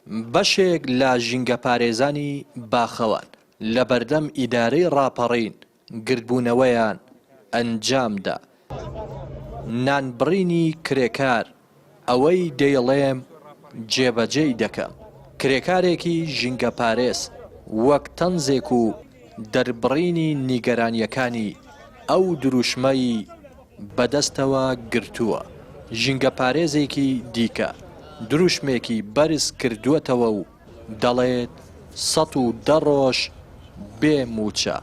بەشێک لە ژینگەپارێزانی باخەوان لە بەردەم ئیدارەی ڕاپەڕین گردبوونەوەیان ئەنجامدا. نانبڕینی کرێکار، ئەوەی دەیڵێم جێبەجێی دەکەم. کرێکارێکی ژینگەپارێز وەک تەنزێک و دەربڕینی نیگەرانییەکانی ئەو دروشمەی بەدەستەوە گرتووە، ژینگەپارێزێکی دیکە دروشمێکی بەرز کردووەتەوە و دەڵێت 110 ڕۆژ بێ مووچە،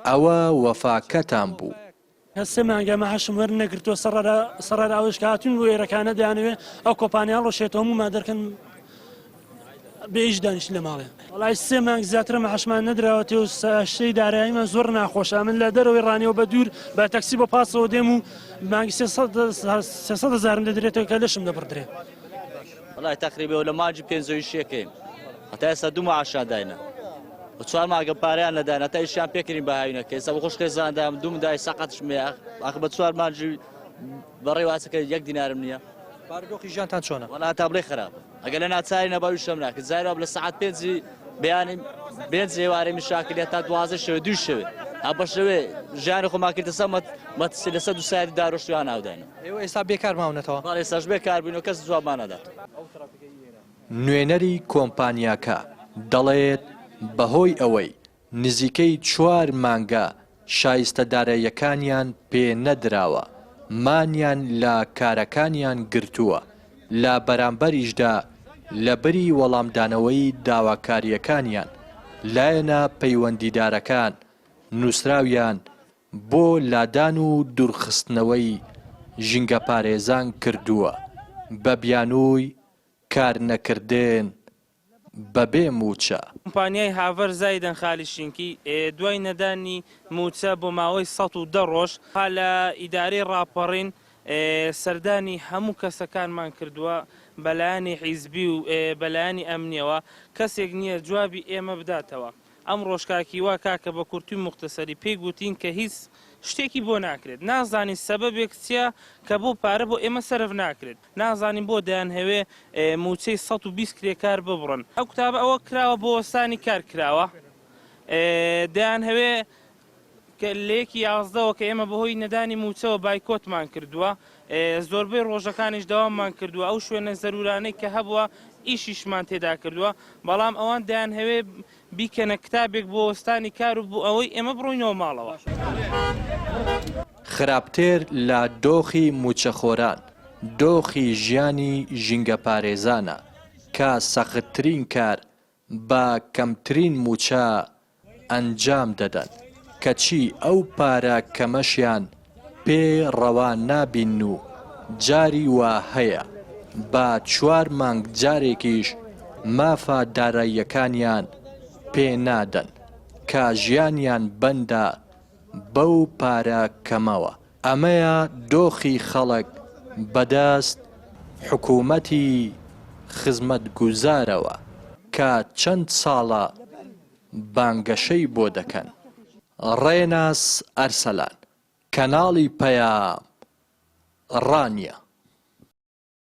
ئەوە وەفاکەتان بوو. کە سێ مانگە مەعاشم وەرنەگرتووە سەڕەرا ئەوەش کە هاتووین بۆ ئێرەکانە دەیانەوێ ئەو کۆمپانیا هەڵوەشێتەوە هەموومان دەرکەن بێ ئیش دانیشتین لە ماڵێ. وەڵای سێ مانگ زیاترە مەعاشمان نەدراوەتێ و شتەی داراییمان زۆر ناخۆشە من لە دەرەوەی ڕانیەوە بە دوور بە تەکسی بۆ پاسەوە دێم و مانگی 300 هەزارم دەدرێتەوە کە لەشم دەبڕدرێ. وەڵای تەقریبەوە لە مانگی پێنجەوە ئیشەکەین هەتا ئێستا دوو معاشیان داینە و چوار مانگە پارەیان نەداین هەتا ئیشیان پێکردین بە هاوینەکە ئێستا بە خۆش خێزاندام دوو مندای سەقەتشم هەیە ئاخ بە چوار مانگی بەڕێ واسەکە یەک دینارم نییە. بارودۆخی ژیانتان چۆنە؟ وەڵا تا بڵێ خراپە ئەگەر لە ناچاری نەبا ئیشم ناکرد جاری وا لە سەعات پێنجی بەیانی پێنج ئێوارەی مشاکل تا دوازدە شەوێ دوو شەوێ ها بە شەوێ ژیانی خۆمان کردە سەر مەترسی لەسەر دوو سایەتی دارۆشتویان ئاوداینە. ئێوە ئێستا بێکار ماونەتەوە؟ بەڵێ ئێستاش بێکار بووین و کەس جوابمان ناداتەوە. نوێنەری کۆمپانیاکە دەڵێت، بەهۆی ئەوەی نزیکەی چوار مانگە شایستە داراییەکانیان پێ نەدراوە، مانیان لە کارەکانیان گرتووە، لە بەرامبەریشدا لەبری وەڵامدانەوەی داواکارییەکانیان، لایەنە پەیوەندیدارەکان نووسراویان بۆ لادان و دوورخستنەوەی ژینگەپارێزان کردووە بە بیانووی کارنەکردن بەبێ مووچە. کۆمپانیای هاڤەر زایدن خالی شینکی دوای نەدانی مووچە بۆ ماوەی 110 ڕۆژ لە ئیدارەی ڕاپەڕین سەردانی هەموو کەسەکانمان کردووە بەلایەنی حیزبی و بەلایەنی ئەمنیەوە کەسێک نییە جوابی ئێمە بداتەوە. ئەمڕۆش کاک هیوا کاکە بە کورتی و موختەسەری پێی گوتین کە هیچ شتێکی بۆ ناکرێت. نازانین سەبەبێک چیە کە بۆ پارە بۆ ئێمە سەرف ناکرێت. نازانین بۆ دەیانهەوێ مووچەی 120 کرێکار ببڕن. ئەو کتابە ئەوە کراوە بۆ وەستانی کار کراوە. دەیانهەوێ کە لە یەکی یازدەوە کە ئێمە بەهۆی نەدانی مووچەوە بایکۆتمان کردووە، زۆربەی ڕۆژەکانیش دەواممان کردووە، ئەو شوێنە زەروورانەی کە هەبووە ئیشیشمان تێدا کردووە، بەڵام ئەوان دەیانهەوێ بیکەنە کتابێک بۆ وەستانی کار و بۆ ئەوەی ئێمە بڕۆینەوە ماڵەوە. خراپتر لە دۆخی مووچەخۆران، دۆخی ژیانی ژینگەپارێزانە کە سەختترین کار بە کەمترین مووچە ئەنجام دەدەن، کەچی ئەو پارە کەمەشیان پێ ڕەوا نابینن و جاری وا هەیە بە چوار مانگ جارێکیش مافە داراییەکانیان پێ نادەن کە ژیانیان بەندە بەو پارە کەمەوە. ئەمەیە دۆخی خەڵک بەدەست حکومەتی خزمەتگوزارەوە کە چەند ساڵە بانگەشەی بۆ دەکەن. ڕێناس ئەرسەلان، کەناڵی پەیام، ڕانیە.